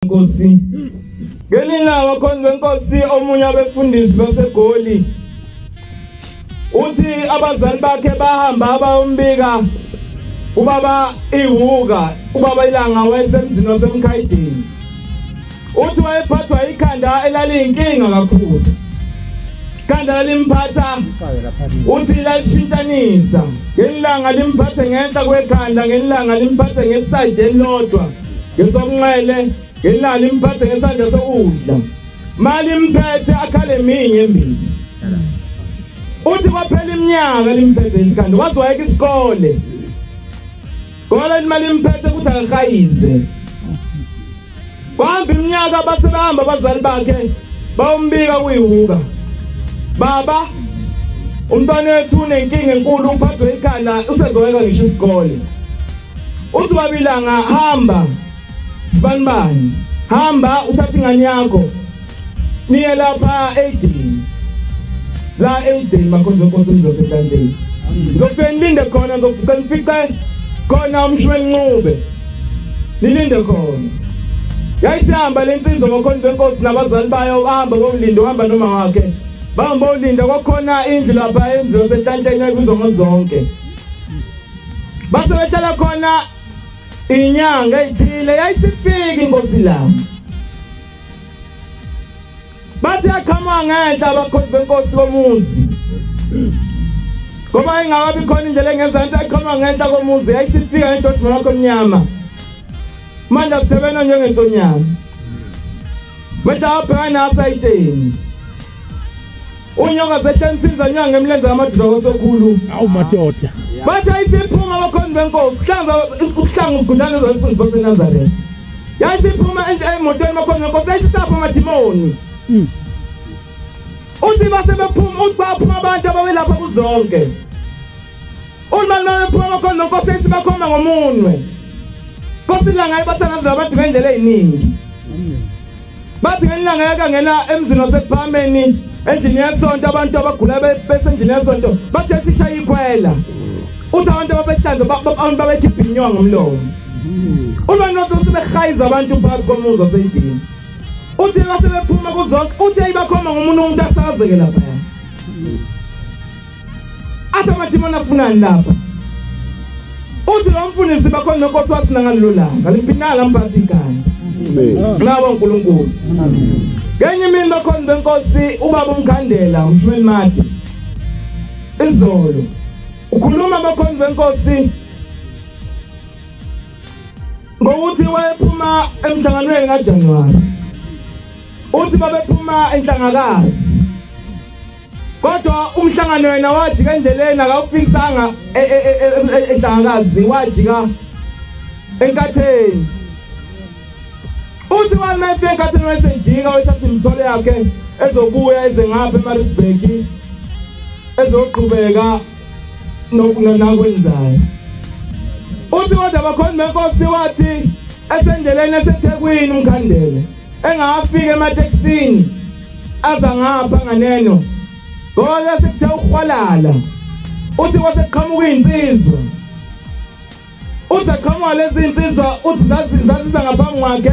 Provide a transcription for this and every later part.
Nkosi. Ngelinye abakhonzi benkosi omunye abefundisi baseGoli uthi abazali bakhe bahamba bayombika ubaba iwuka ubaba ilanga wayesemzini wasemkhayidini. Uthi wayephathwa ikhanda elaliyinkinga kakhulu. Ikhanda lalimphatha uthi lashintshanisa ngelanga limphathe ngenhla kwekhanda, ngelanga limphathe ngeside elilodwa ngesokunxele, ngelanga limphathe ngesandla sokudla. Mali imphethe akhale minye embizi. Uthi kwaphela iminyaka limphethe ikhanda waze wayeka isikole. Ngoba imali imphethe ukuthi akahayize. Kwahamba iminyaka bathe bahamba abazali bakhe bayombika kuyihuka. Baba, umntwana wethu unenkinga enkulu, uphathwe ikhanda, usezoyeka ngisho isikole. Uthi babilanga hamba sibanibani, hamba uthathe ingane yakho niye lapha eDini. La eDini makhonzo inkosi ngizosehlanteni. Ngizofike nilinde khona, ngizofike nifice khona umshweni Ncube. Nilinde khona. Yayisihamba le nsizwa makhonzo wenkosi nabazali bayo, bahamba bolinda, uhamba noma wakhe. Bahamba bolinda kwakhona indlu lapha emzini wasenhlanteni ebizwa ngozonke. Base behlala khona inyanga ethile, yayisifika inkosi la. Bathi yaqhamuka ngenhla abakhonzi benkosi komuzi. Ngoba ingakabi khona indlela engenzansi, yaqhamuka ngenhla komuzi, yayisifika ngenhla wakho omnyama. Manje asebena njengentonyama. Manje abhekana nasayitsheni. Unyoka zethensinza nyanga emlenze ngamadoda kosokhulu. Awu madoda. Bathi ayisiphuma abakhonzi benkosi, kuhlanza ukuhlanga isigulane zomfundisi baseNazaretha. Yayisiphuma emotweni abakhonzi benkosi, yayisapha amadimoni. Uthi base bephuma, uthi baphuma abantu ababelapha kuzonke. Uma bephuma abakhonzi benkosi yayisibakhomba ngomunwe. Nkosi ilanga yabathandaza abantu ngendlela eziningi. Bathi ngelanga yakangena emzini wasePhameni endlini yesonto, abantu abagula besendlini yesonto bathi sishaya ikhwela. Uthi abantu ababehlanza abantu babekhipha inyoka ngomlomo. Uma nothi sebehayiza abantu phakathi komuzi wasendlini. Uthi base bephuma kuzonke, uthi ayibakhomba ngomunye umuntu asazeke lapha. Athi amadimoni afunani lapha? Uthi lo mfundisi bakhona nonkosi wathi nangalelo langa limpinala mphathi ikhanda. Ngilabo uNkulunkulu. Ngenye imini bakhona benkosi ubaba umkhandela umshumeli Madi izolo ukhuluma bakhona benkosi ngokuthi wayephuma emhlanganweni kaJanuwari. Uthi babephuma enhlangakazi, kodwa umhlangano wena wajika endleleni akawufikisanga enhlangakazi, wajika enkatheni. Uthi wamefika enkatheni wayesejika wethatha imithwalo yakhe ezobuya eze ngapha eMaritzburg ezoqhubeka nokwenzayo. Uthi kodwa abakhonzi benkosi wathi esendleleni eseThekwini umkhandele engafika ematekisini aza ngapha nganeno ngoba sekuthe uhwalala. Uthi kwase qhamuka insizwa, uthi aqhamuka lezi insizwa, uthi zaziza ngaphambi kwakhe.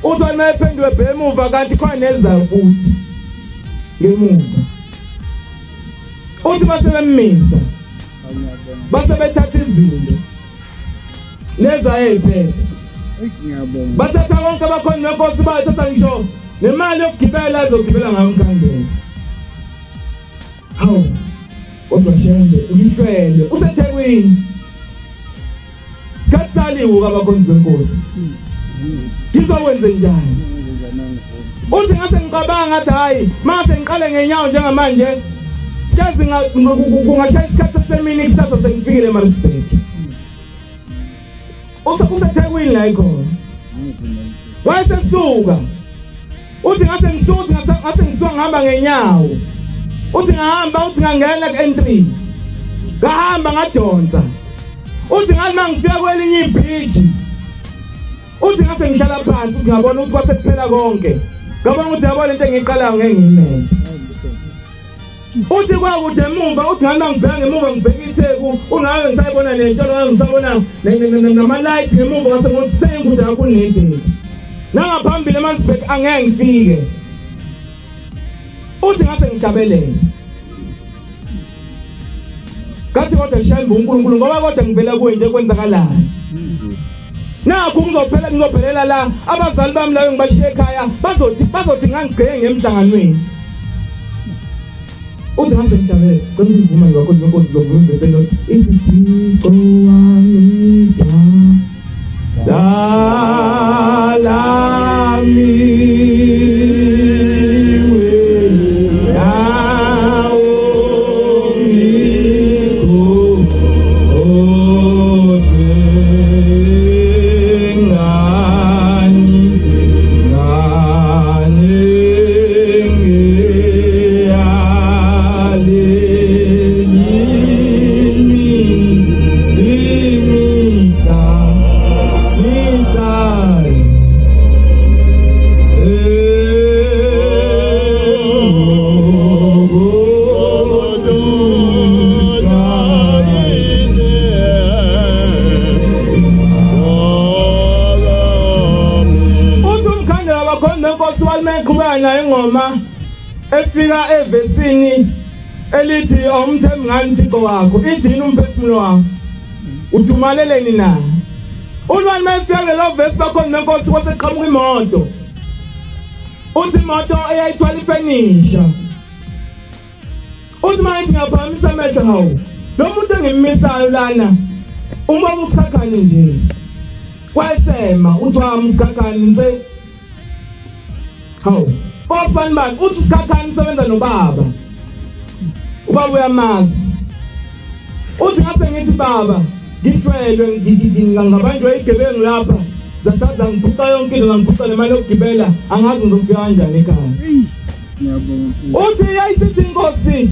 Uthi wayephenduke emuva kanti khona nezayo futhi ngemuva. Uthi base bemisa base bethatha izinto lezi ayeziphethe, bathatha konke abakhona nenkosi, bayathatha ngisho nemali yokugibela ezogibela ngayo umkhandela. Hawu kodwa shembe uyihlwele useThekwini. Sikhathi saliwuka abakhonzi benkosi, ngizokwenze njani? Uthi ngase ngicabanga ngathi hayi mase ngiqale ngenyawo njengamanje hlezi kungashaya isikhathi sasemini kusasa sengifikile eMaritzburg. UseThekwini la ikhona. Wayesesuka uthi ngase ngisuka, ngase ngisuka ngihamba ngenyawo. Uthi ngahamba, uthi ngangena ku-N3 ngahamba ngadonsa. Uthi ngathi mangifika kwelinye ibridge, uthi ngase ngihlala phansi, uthi ngabona ukuthi kwase kuphela konke. Ngabona ukuthi yabona into engiyiqalayo ngeke ngiyimele. Uthi kwakude emuva, uthi ngihamba ngibheka ngemuva ngibheka iTheku, ungabe ngisayibona nento, ngisabona nama-light ngemuva, ngase ngokuthi sengikude kakhulu neTheku. Nangaphambili eMaritzburg angeke ngifike. Uthi ngase ngijabelele. Kathi kodwa ngishayimba uNkulunkulu ngoba kodwa ngivela kuwe nje kwenzakalani. Nakho ngizophela ngizophelela la abazali bami lawo ngibashiye ekhaya bazothi ngangigqeke ngemhlanganweni. Uthi ngase ngijabelele cela ngivuma ngakho inkosi zovuma bese lo ithi Thixo wami ingoma efika evesini elithi awumthembi ngani Thixo wakho ithini umphefumulo wakho udumaleleni na ulwani mayifika lelo vesi bakhona nenkosi kwase qhamuka imoto uthi imoto eyayithwala ifenisha uthi manje ngiyaphakamisa amehlo hawu lo muntu engimmisayo lana umbona usikhakhane nje kwasema uthi wami usikhakhane nje hawu ofani bani uthi usikhakhane usebenza nobaba ubaba uyamazi uthi ngase ngithi baba ngishwelwe ngabanjwa igebengu lapha zathatha ngiphuca yonke into ngiphuca nemali yokugibela angazi ngizofika kanjani ekhaya. Uthi yayisithi inkosi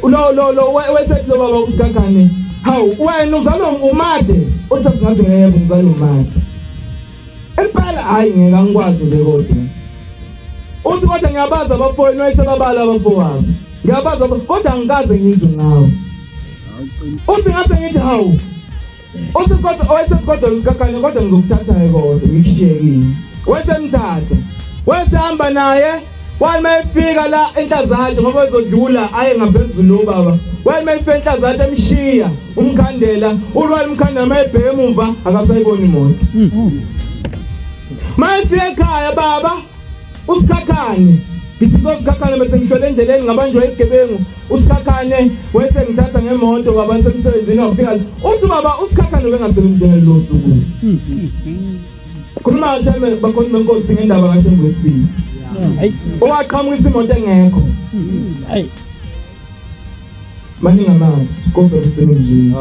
lo wesethi lo baba usikhakhane hawu wena uzalwa umade uthi ngathi ngeke ngizalwa umade impela hayi ngeke angikwazi nje kodwa uthi kodwa ngiyabaza abafowenu wayesebabala abafowabo ngiyabaza kodwa angikaze ngizwe ngawe uthi ngase ngithi hawu uthi kodwa wayesekodwa usikhakhane kodwa ngizokuthatha kodwa ngikushiye kini wayesemthatha wayesehamba naye waye mayefika la enhlazathe ngoba ezodlula aye ngaphezulu baba waye mayefika enhlazathe emshiya umkhandela ulwaye umkhandela mayebheke emuva akasayiboni imoto mayefika ekhaya baba usikhakhane ngithi sosikhakhane bese ngihlole endleleni ngabanjwa igebengu usikhakhane wayesengithatha ngemoto baba ngisemsebenzini wafika uthi baba usikhakhane ubengasebenzi lelo suku khuluma kahle bakhona benkosi ngendaba kaShembe wesibili owaqhamukisa imoto engekho maningi amazwi kodwa kusemizweni.